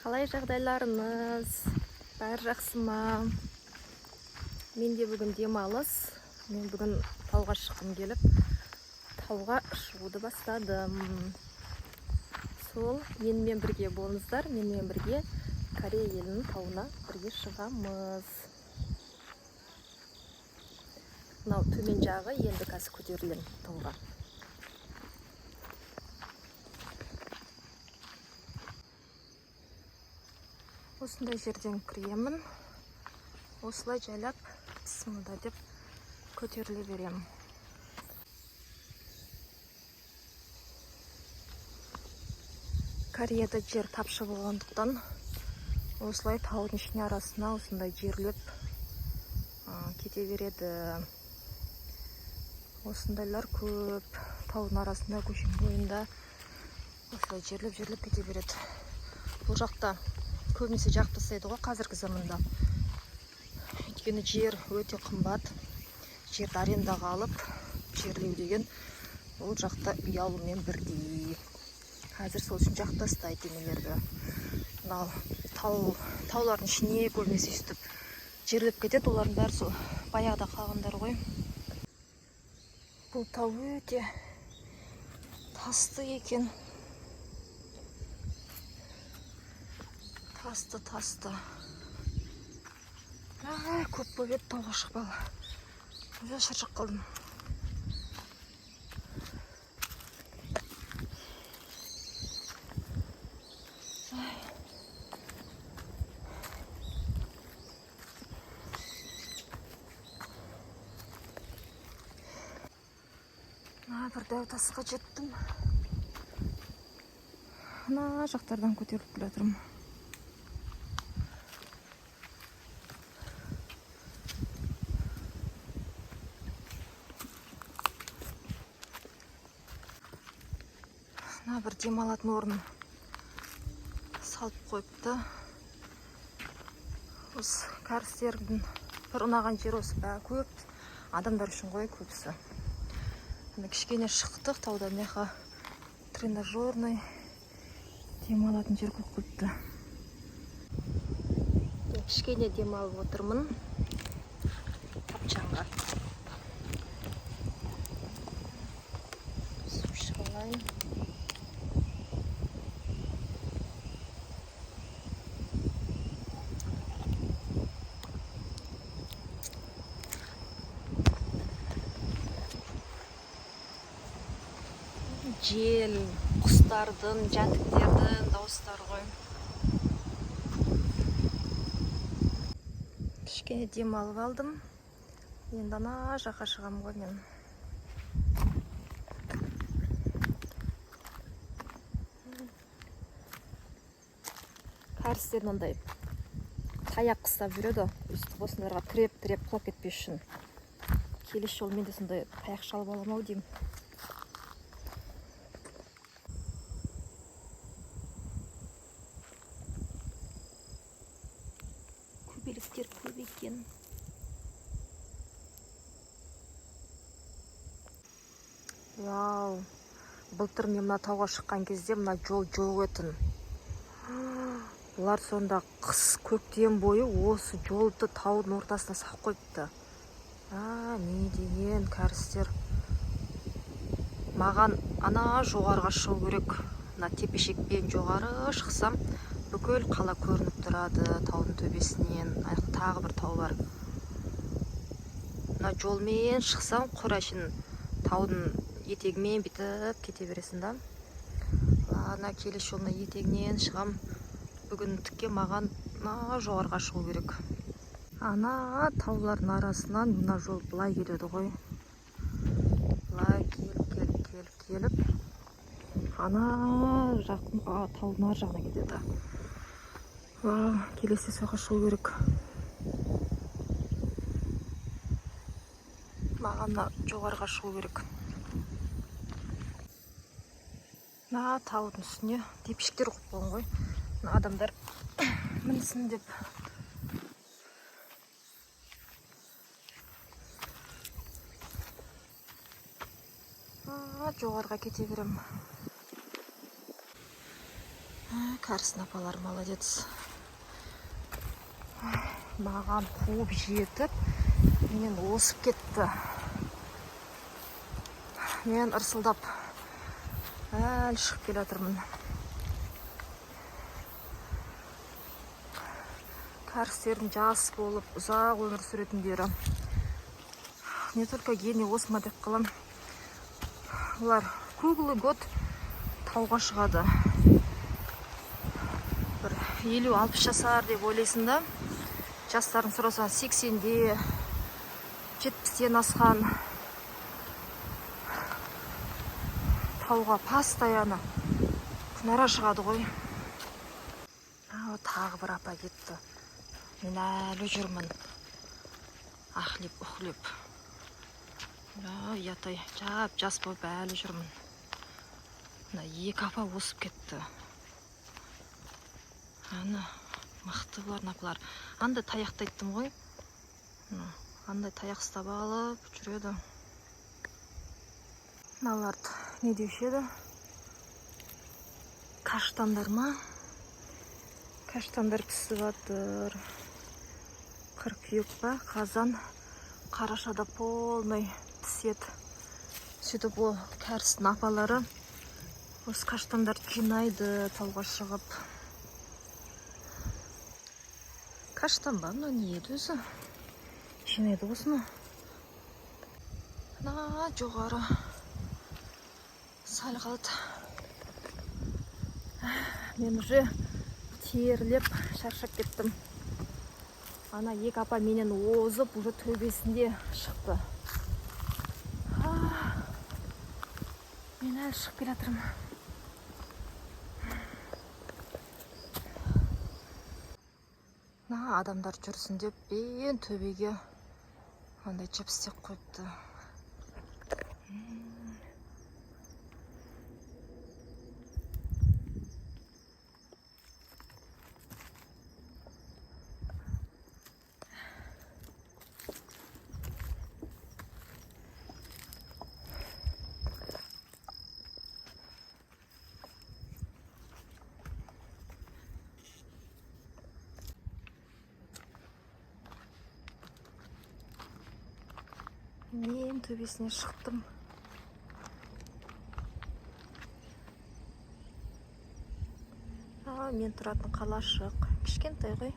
Қалай жағдайларыңыз? Бәрі жақсы ма? Менде бүгін демалыс. Мен бүгін тауға шыққым келіп, тауға шығуды бастадым. Сол, менімен бірге болыңыздар, менімен бірге Корея елінің тауына бірге шығамыз. Мынау төмен жағы, енді қазір көтерілемін тауға. Осындай жерден кіремін. Осылай жайлап бісміллә деп көтеріле беремін. Кореяда жер тапшы болғандықтан осылай таудың ішіне арасына осындай жерлеп кете береді. Осындайлар көп. Таудың арасында, көшенің бойында осылай жерлеп-жерлеп кете береді. Бұл жақта көбінесе жағып тастайды ғой қазіргі заманда. Өйткені жер өте қымбат. Жерді арендаға алып жерлеу деген ол жақта үй алумен бірдей. Қазір сол үшін жағып тастайды денелерді. Мынау таулардың ішіне көбінесе өйстіп жерлеп кетеді. Олардың бәрі сол баяғыда қалғандар ғой. Бұл тау өте тасты екен. Тасты, тасты. Көп болып еді тауға шықпалы. Уже шаршап қалдым. Мына бір дәу тасқа жеттім. Мына жақтардан көтеріліп келе жатырмын. Мына бір демалатын орын салып қойыпты. Осы кәрістердің бір ұнаған жері осы, көп адамдар үшін ғой көбісі. Мына кішкене шықтық таудан, мына жаққа тренажерный демалатын жер қойып қойыпты. Мен кішкене демалып отырмын тапчанға. Су ішіп алайын. Жел, құстардың, жәндіктердің дауыстары ғой. Кішкене демалып алдым. Енді ана жаққа шығамын ғой мен. Кәрістер мынандай таяқ ұстап жүреді. Өйстіп осындарға тіреп-тіреп құлап кетпес үшін. Келесі жолы мен де сондай таяқ шалып аламын ау деймін. Көбелектер көп екен. Вау! Былтыр мен мына тауға шыққан кезде мына жол жоқ етін. Бұлар сонда қыс көктем бойы осы жолды таудың ортасына салып қойыпты. Не деген кәрістер. Маған ана жоғарыға шығу керек. Мына тепешекпен жоғары шықсам, бүкіл қала көрініп тұрады таудың төбесінен. Ана жақта тағы бір тау бар. Мына жолмен шықсам, құр әшейін таудың етегімен бүйтіп кете бересің да. Ладно, келесі жолына етегінен шығам. Бүгіндікке маған мына жоғарыға шығу керек. Ана таулардың арасынан мына жол былай келеді ғой. Былай келіп, келіп, келіп, келіп. Ана жақ, таудың ар жағына кетеді. Вау, келесі соға шығу керек. Маған мына жоғарыға шығу керек. Мына таудың үстіне тепшіктер қойып қойған ғой. Мына адамдар мінсін деп. Жоғарыға кете беремін. Кәрістің апалары молодец. Маған қуып жетіп, менен озып кетті. Мен ырсылдап әлі шығып келе жатырмын. Кәрістердің жас болып, ұзақ өмір сүретіндері. Не только гений осы ма деп қалам. Олар круглый год тауға шығады. Бір 50-60 жасар деп ойлайсың да, жастарын сұрасаң 80-де, 70-тен асқан. Тауға постоянно күнара шығады ғой. Тағы бір апа кетті. Мен әлі жүрмін. Ахлеп, ухлеп. Ұятай, жап жас болып әлі жүрмін. Мына екі апа озып кетті. Ана мықты бұлардың апалар. Андай таяқты айттым ғой. Мына, андай таяқ ұстап алып жүреді. Мыналарды не деуші еді? Каштандар ма? Каштандар пісіп жатыр. Қыркүйек па? Қазан, қарашада полный піседі. Сөйтіп ол кәрістің апалары осы каштандарды жинайды тауға шығып. Каштан ба? Мынау не еді өзі? Жинайды осыны. Мына жоғары сәл қалды. Мен уже терлеп шаршап кеттім. Ана екі апа менен озып уже төбесінде шықты. Мен әлі шығып келе жатырмын. Мына адамдар жүрсін деп бен төбеге андай жіп істеп қойыпты. Мен төбесіне шықтым. Мен тұратын қалашық. Кішкентай ғой.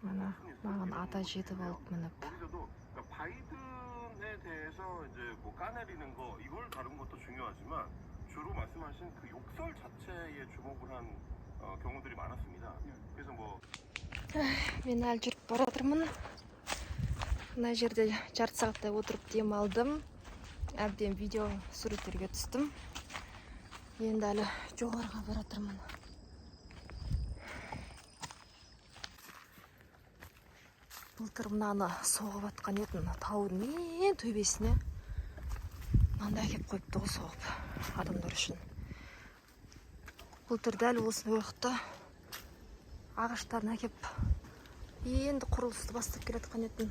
Мына маған ата жетіп алып мініп. 거기서도 그러니까 바이든에 대해서 이제 뭐 까내리는 거 이걸 다룬 것도 중요하지만 주로 말씀하신 그 욕설 자체에 주목을 한 경우들이 많았습니다. 그래서 뭐 Мен әлі жүріп бара жатырмын. Мына жерде жарты сағаттай отырып демалдым. Әбден видео суреттерге түстім. Енді әлі жоғарыға бара жатырмын. Былтыр мынаны соғып атқан етін, таудың ең төбесіне мынандай әкеліп қойыпты ғой соғып адамдар үшін. Былтыр дәл осындай уақытта ағаштарын әкеп енді құрылысты бастап келе жатқан етін.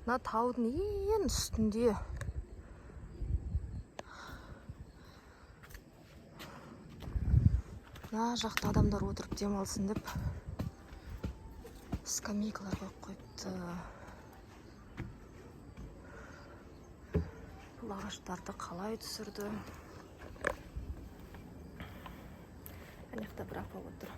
Мына таудың ең үстінде. Мына жақта адамдар отырып демалсын деп скамейкалар қойып қойыпты. Бұл ағаштарды қалай түсірді? Ана жақта бір апа отыр.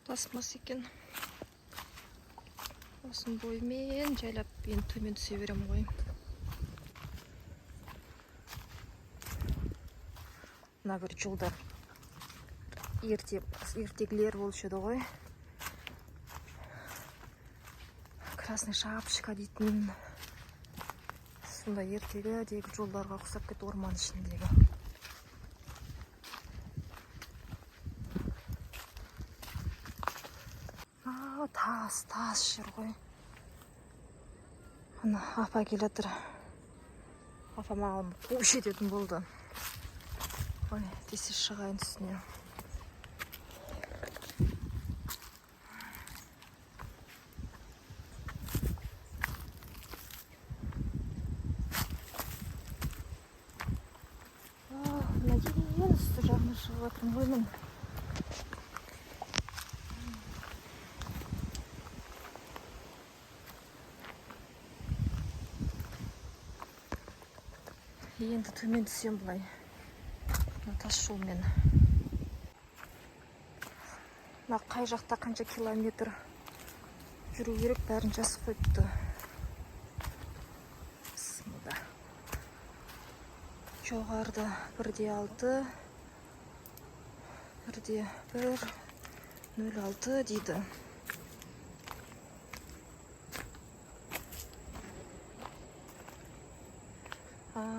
Пластмасс екен. Осының бойымен жайлап енді төмен түсе беремін ғой. Мына бір жолдар ертегілер болушы еді ғой. Красный шапочка дейтін сондай ертегідегі жолдарға ұқсап кетті орман ішіндегі. Тас, тас жер ғой. Ана апа келе жатыр. Апа маған қуып жететін болды. Ой, тез шығайын үстіне. Мына ең үсті жағына шығып жатырмын ғой мен. Енді төмен түсем былай. Мына тас жолмен. Мына қай жақта қанша километр жүру керек, бәрін жазып қойыпты. Бісміллә. Жоғарыда 1,6, 1,1, 0,6 дейді.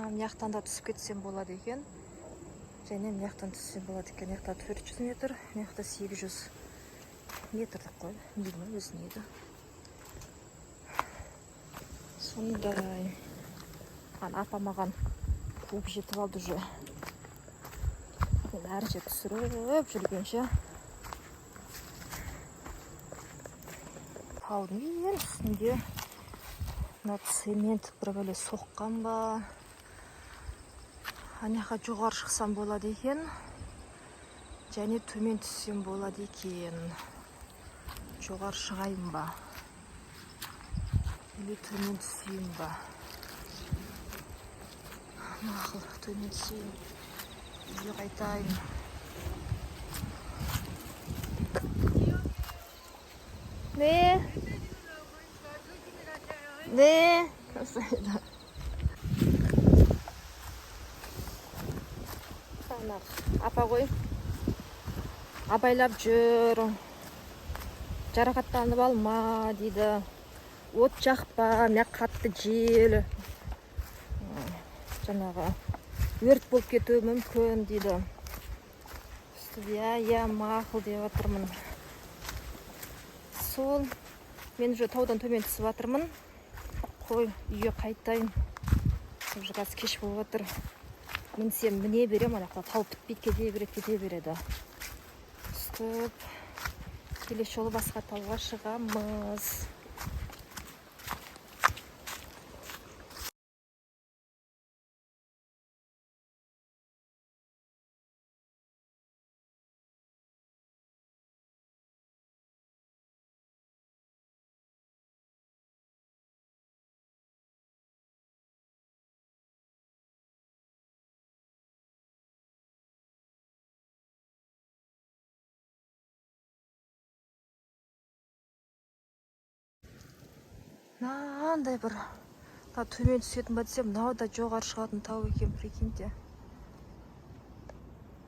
Мына жақтан да түсіп кетсем болады екен. Және мына жақтан түссем болады екен. Мына жақта 400 метр, мына жақта 800 метр деп қойды. Не білмеймін, өзі не еді. Сондай. Ана апа маған қуып жетіп алды уже. Мен әр жер түсіріп жүргенше. Таудың ең үстінде мына цемент бір бәле соққан ба? Ана жаққа жоғары шықсам болады екен. Және төмен түссем болады екен. Жоғары шығайын ба? Или төмен түсейін ба? Мақұл, төмен түсейін. Үйге қайтайын. Не? Не? 감사합니다. Апа ғой. Абайлап жүр. Жарақаттанып алма дейді. От жақпа, мына қатты жел. Жаңағы өрт болып кетуі мүмкін дейді. Сөйтіп, иә, иә, мақұл деп жатырмын. Сол, мен уже таудан төмен түсіп жатырмын. Қой, үйге қайтайын. Уже қазір кеш болып жатыр. Мінсем міне берем, ана жақта тау бітпейді, кете береді, кете береді. Сөйтіп, келесі жолы басқа тауға шығамыз. Мынандай бір Мына төмен түсетін ба десем, мынау да жоғары шығатын тау екен, прикиньте.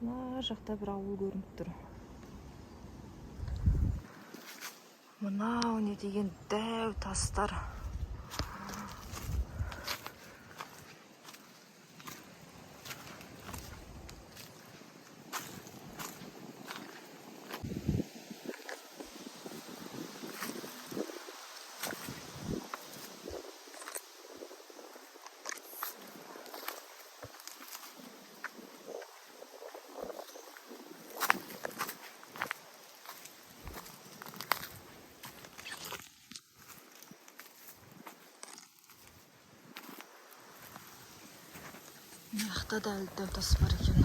Мына жақта бір ауыл көрініп тұр. Мынау не деген дәу тастар. Мына жақта да әлі дәу тас бар екен.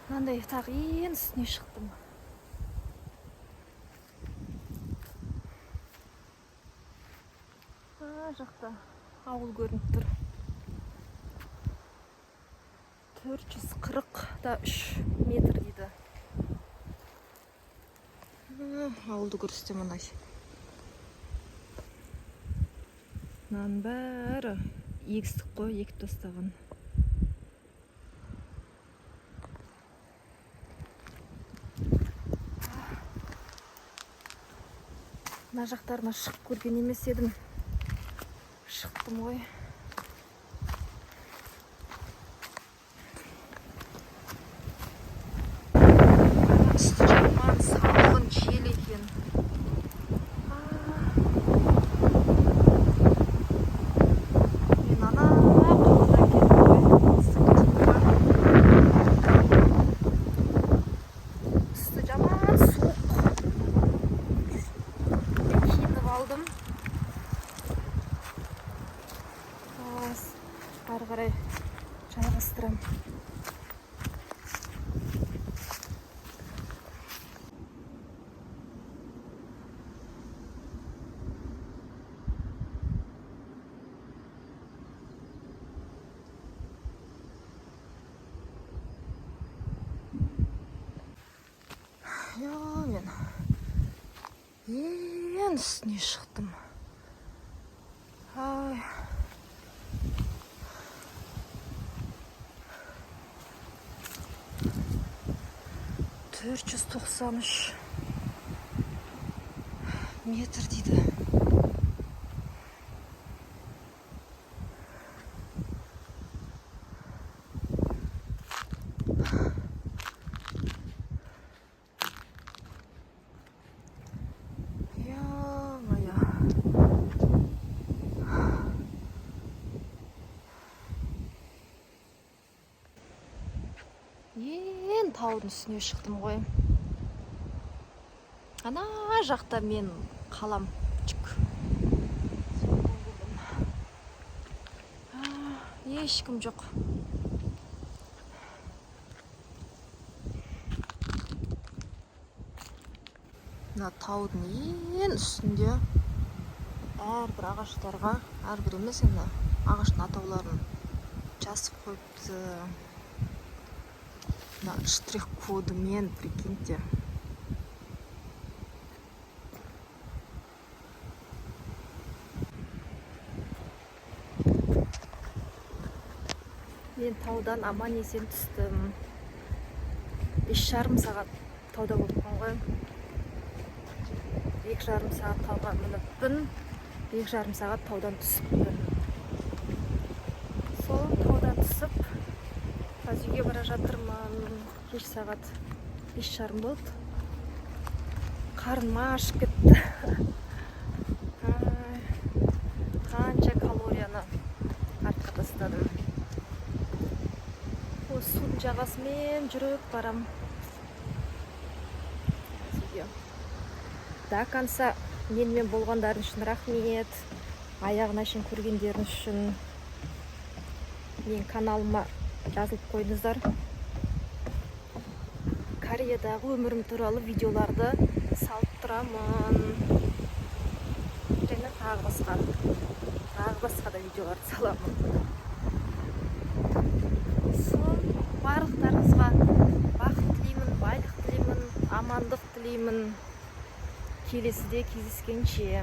Мынандай тағы ең үстіне шықтым. Мына жақта ауыл көрініп тұр. 443 метр дейді. Ауылды көрсетемін мынай. Мынаның бәрі егістік қой, егіп тастаған. Мына жақтарына шығып көрген емес едім. Шықтым ғой. Үсті жаман салқын жел екен. Мен ана қаладан келдім ғой. Ыстық. Үсті жаман суық. Мен киініп алдым. Ары қарай жалғастырамын. Мен ең үстіне шықтым. Ай. 493 метр дейді. Ё-моё. Ең таудың үстіне шықтым ғой. Ана жақта мен қалам. Чүк. Ешкім жоқ. Мына таудың ең үстінде әрбір ағаштарға, әрбір емес енді ағаштың атауларын жазып қойыпты. Мына штрих-кодымен, прикиньте. Мен таудан аман есен түстім. 5,5 сағат тауда болыппын ғой. 2,5 сағат тауға мініппін, 2,5 сағат таудан түсіппін. Сол таудан түсіп, қазір үйге бара жатырмын. Кеш сағат 5:30 болды. Қарным ашып кетті. Ай, қанша калорияны артқа тастадым. Осы судың жағасымен жүріп барам. Үйге. До конца менімен болғандарың үшін рахмет. Аяғына шейін көргендерің үшін. Мен каналыма жазылып қойыңыздар. Кореядағы өмірім туралы видеоларды салып тұрамын. Және тағы басқа да видеоларды саламын. Сол Барлықтарыңызға бақыт тілеймін, байлық тілеймін, амандық тілеймін. Келесіде кездескенше!